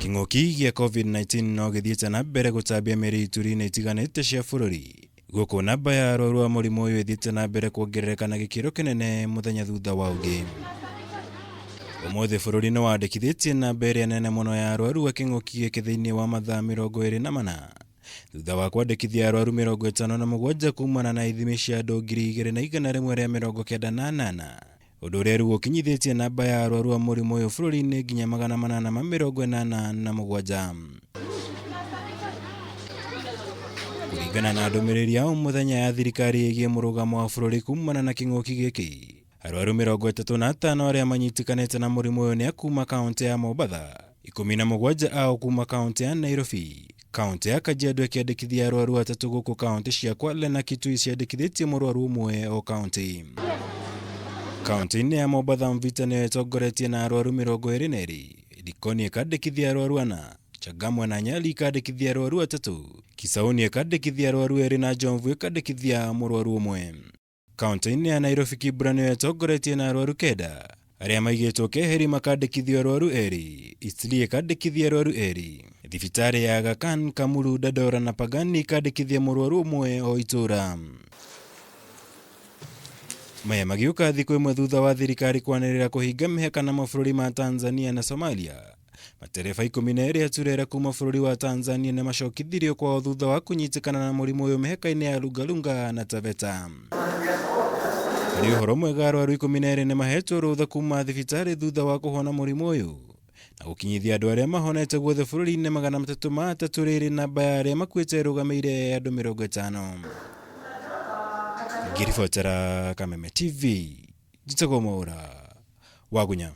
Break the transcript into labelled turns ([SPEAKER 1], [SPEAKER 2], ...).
[SPEAKER 1] Kĩng'ũki gĩa Covid-19 no gĩthiĩte na mbere gũtambia mĩri ituri-inĩ itiganĩte cia bũrũri. Gũkũ namba ya arwaru a mũrimũ ũyũ ĩthiĩte na mbere kuongerereka na gĩkĩro kĩnene mũthenya thutha wa ũngĩ. Ũmũthĩ bũrũri nĩ wandĩkithĩtie namba ĩrĩa nene mũno ya arwaru a kĩng'ũki gĩkĩ thĩinĩ wa mathaa 24 thutha wa kwandĩkithia arwaru 57 kumana na ithimi cia andũ 2,198, ũndũ ũrĩa rĩu ũkinyithĩtie namba ya arwaru a mũrimũ ũyũ bũrũri-inĩ nginya 887. Kũringana na ndũmĩrĩri ya o mũthenya ya thirikari ĩgiĩ mũrũgamo wa bũrũri kumana na kĩng'ũki gĩkĩ, arwaru 35 arĩa manyitĩkanĩte na mũrimũ ũyũ nĩ a kuma kaũntĩ ya Mombatha, 17 ao kuma kaũntĩ ya Nairobi, kaũntĩ ya Kajiado ĩkĩandĩkithia arwaru atatũ gũkũ kaũntĩ cia Kwale na Kitui ciandĩkithĩtie mũrwaru ũmwe o kaũntĩ. Kaũntĩ-inĩ ya Mombatha Mvita nĩyo ĩtongoretie na arwaru 22, Likoni ĩkandĩkithia arwaru ana, Changamwe na Nyali ikandĩkithia arwaru atatũ, Kisauni ĩkandĩkithia arwaru erĩ na Jomvu ĩkandĩkithia mũrwaru ũmwe. Kaũntĩ-inĩ ya Nairobi Kibra nĩyo ĩtongoretie na arwaru kenda, arĩa maigĩtwo keheri makandĩkithio arwaru erĩ, Eastleigh ĩkandĩkithia arwaru erĩ, thibitarĩ ya Aga Khan, Kamulu, Dandora na Pangani ikandĩkithia mũrwaru ũmwe o itũũra. Maya magĩũka thikũ ĩmwe thutha wa thirikari kwanĩrĩra kũhinga mĩhaka na mabũrũri ma Tanzania na Somalia. Matereba 12 a turera kuma bũrũri wa Tanzania nĩ macokithirio kwao thutha wa kũnyitĩkana na mũrimũ ũyũ mĩhaka-inĩ ya Lungalunga na Taveta. Harĩ ũhoro mwega arwaru 12 nĩ mahetwo rũtha kuma thibitarĩ thutha wa kũhona mũrimũ ũyũ na gũkinyithia andũ arĩa mahonete guothe bũrũri-inĩ 303, rĩrĩ namba ya arĩa makuĩte ĩrũgamĩire andũ 50. Ngĩribotera Kameme TV, njĩtagwo Mwaũra Wagunya.